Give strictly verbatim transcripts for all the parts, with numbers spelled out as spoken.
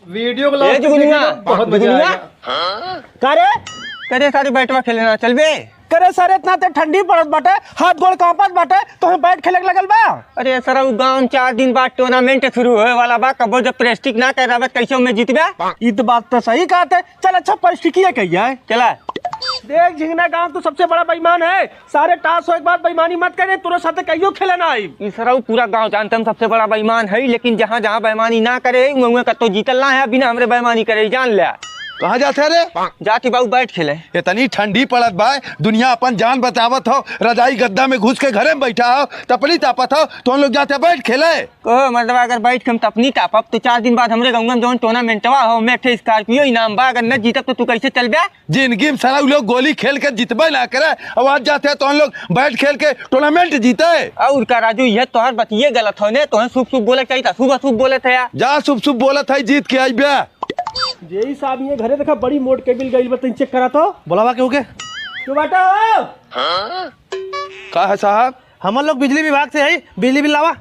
वीडियो को ए, last में जुगनुआ, देखिए, बहुत मजा जुगनुआ। आएगा। का रे? करे सारे बैटवा खेले ना, चल बे। करे सारे, इतना ते ठंडी पड़त बाटे, हाथ गोड़ कांपत बाटे, तोहे बैट खेले के लगल बा? अरे सरऊ, गाँव में चार दिन बाद tournament शुरू होए वाला बा, कबो जब practice ना करे रहबे, कैसे ओमे जीतबे? ई तो बात तो सही कहत है। चल अच्छा, practice कहिया है? चला। देख झिंगना, गाँव तू सबसे बड़ा बेईमान है, सारे toss होए के बाद बेईमानी मत करे, तोरे साथे कहियो खेले ना आई। ई सरऊ पूरा गाँव जानते हम सबसे बड़ा बेईमान है, लेकिन जहाँ जहाँ बेईमानी ना करे, उहाँ उहाँ कतो जीतल ना है, बिना हमरे बेईमानी करे, जान ले। कहाँ जाते रे? जाती बाबू बैट खेले। इतनी ठंडी पड़त बा, दुनिया अपन जान बचावत हो, रजाई गद्दा में घुस के घरे में बैठा हो, तपली तापत हो, तो हम लोग जाते बैट खेले। कहो मर्दवा, अगर बैठ के हम तपनी तापब तो चार दिन बाद हमरे गाँव में जौन टूर्नामेंटवा हो, में एक ठे Scorpio इनाम बा, अगर न जीतब तो तू कैसे चलबे? जिंदगी में सारा उ लोग गोली खेल के जीतबे ना करे, और आज जाते हैं तो हम लोग बैट खेल के टूर्नामेंट जीते। और का राजू, यह तोहर बतिये गलत हो ने, तोहे शुभ शुभ बोले के चाहिए था, शुभ अशुभ बोले थे यार। जा शुभ शुभ बोलत है, जीत के आई बे। जेई साहब, ये घरे देखा बड़ी मोट के बिल गइल बा, तनी चेक करा तो। बुलावा केहू के। क्यों बाटा हो? का है साहब? हमन लोग बिजली विभाग से हई, बिजली बिल लावा।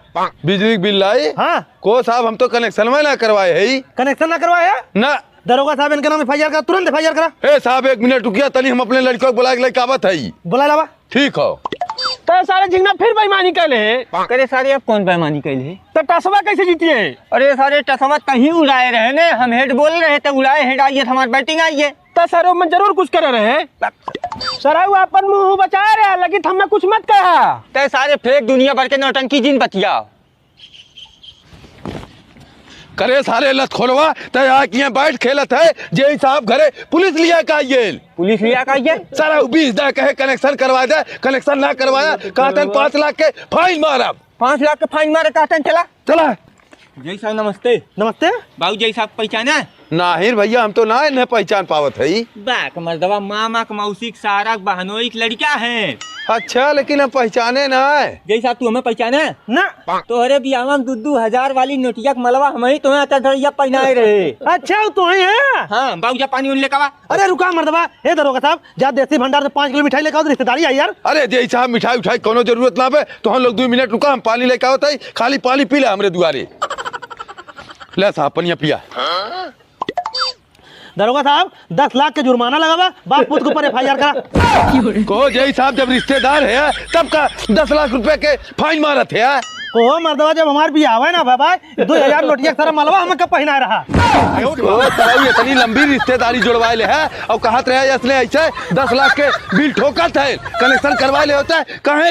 बिजली के बिल लाई? हाँ। को साहब, हम तो कनेक्शन में ना करवाए हई। कनेक्शन ना करवाए है? ना। दरोगा साहब, इनके नाम एफ आई आर करा, तुरंत एफ आई आर करा। ए साहब, एक मिनट रुकिया, तनी हम अपने लड़िका के बुलाए के लेके आवत हई। बुला लावा। ठीक हो। तो सारे झिंगना फिर बेईमानी कैले है। करे सारे, अब कौन बेईमानी कैले है? तो टसवा कैसे जीतिए? अरे सारे, टसवा तहीं उड़ाए रहे ने, हम हेड बोल रहे तो उड़ाए हेड आइए, हमार बैटिंग आइए। त सर, ओमन जरूर कुछ करे रहे। सर, उ आपन मुंह बचाए रहे, लेकिन हमें कुछ मत कहा। तै सारे फेंक दुनिया भर के नौटंकी जिन बतिया। करे सारे लतखोरवा, तै आके यहाँ बैट खेलत है, जेई साहब घरे पुलिस लिया का आइए। पुलिस लिया का आइए? सारा उ बीस दा कहे कनेक्शन करवा दे, कनेक्शन ना करवाया, कहतन पाँच लाख के फाइन मारब। पाँच लाख के फाइन मारे कहतन, चला। चला। जेई साहब नमस्ते। नमस्ते। बाबू जेई साहब पहचाने? नाहीं रे भैया, हम तो ना इन्हें पहचान पावत हई। बाक मर्दवा, मामा के मौसी के सारा के बहनोई के लड़िका है। अच्छा, लेकिन हम पहचाने ना है। जेई साहब तू हमें पहचाने? ना। तोहरे बियाहवा में दू दू हजार वाली नोटिया के मलवा हम ही तोहे अचरधरिया पहनाए रहे। अच्छा, वो तो ही है। हाँ, बाबू जा पानी उन लेके आवा। अरे रुका मर्दवा, हे दरोगा साहब, जा देसी भंडार से पाँच किलो मिठाई लेके आओ, रिश्तेदारी आई यार। अरे जेई साहब, मिठाई उठाई कोनो जरूरत ना बे, तो हम लोग दो मिनट रुका, हम पानी लेके आवत हई, खाली पानी पी ले हमरे दुआरे। ले साहब, पनिया पिया। दरोगा साहब, दस लाख के जुर्माना लगा बा, बाप पूत के ऊपर एफ आई आर करा। को जेई साहब, जब रिश्तेदार है तब का दस लाख रुपए के फाइन मारत है? को मर्दवा, जब हमार बियाह है ना बाबा, दो हजार नोटिया के सारा मलवा हमका पहिनाए रहा। ओ, तोरा इतनी लंबी रिश्तेदारी जोड़वाए ले है, और कहत रहे इसने ऐसे दस लाख के बिल ठोकत है, कनेक्शन करवाए ले होता है, कहे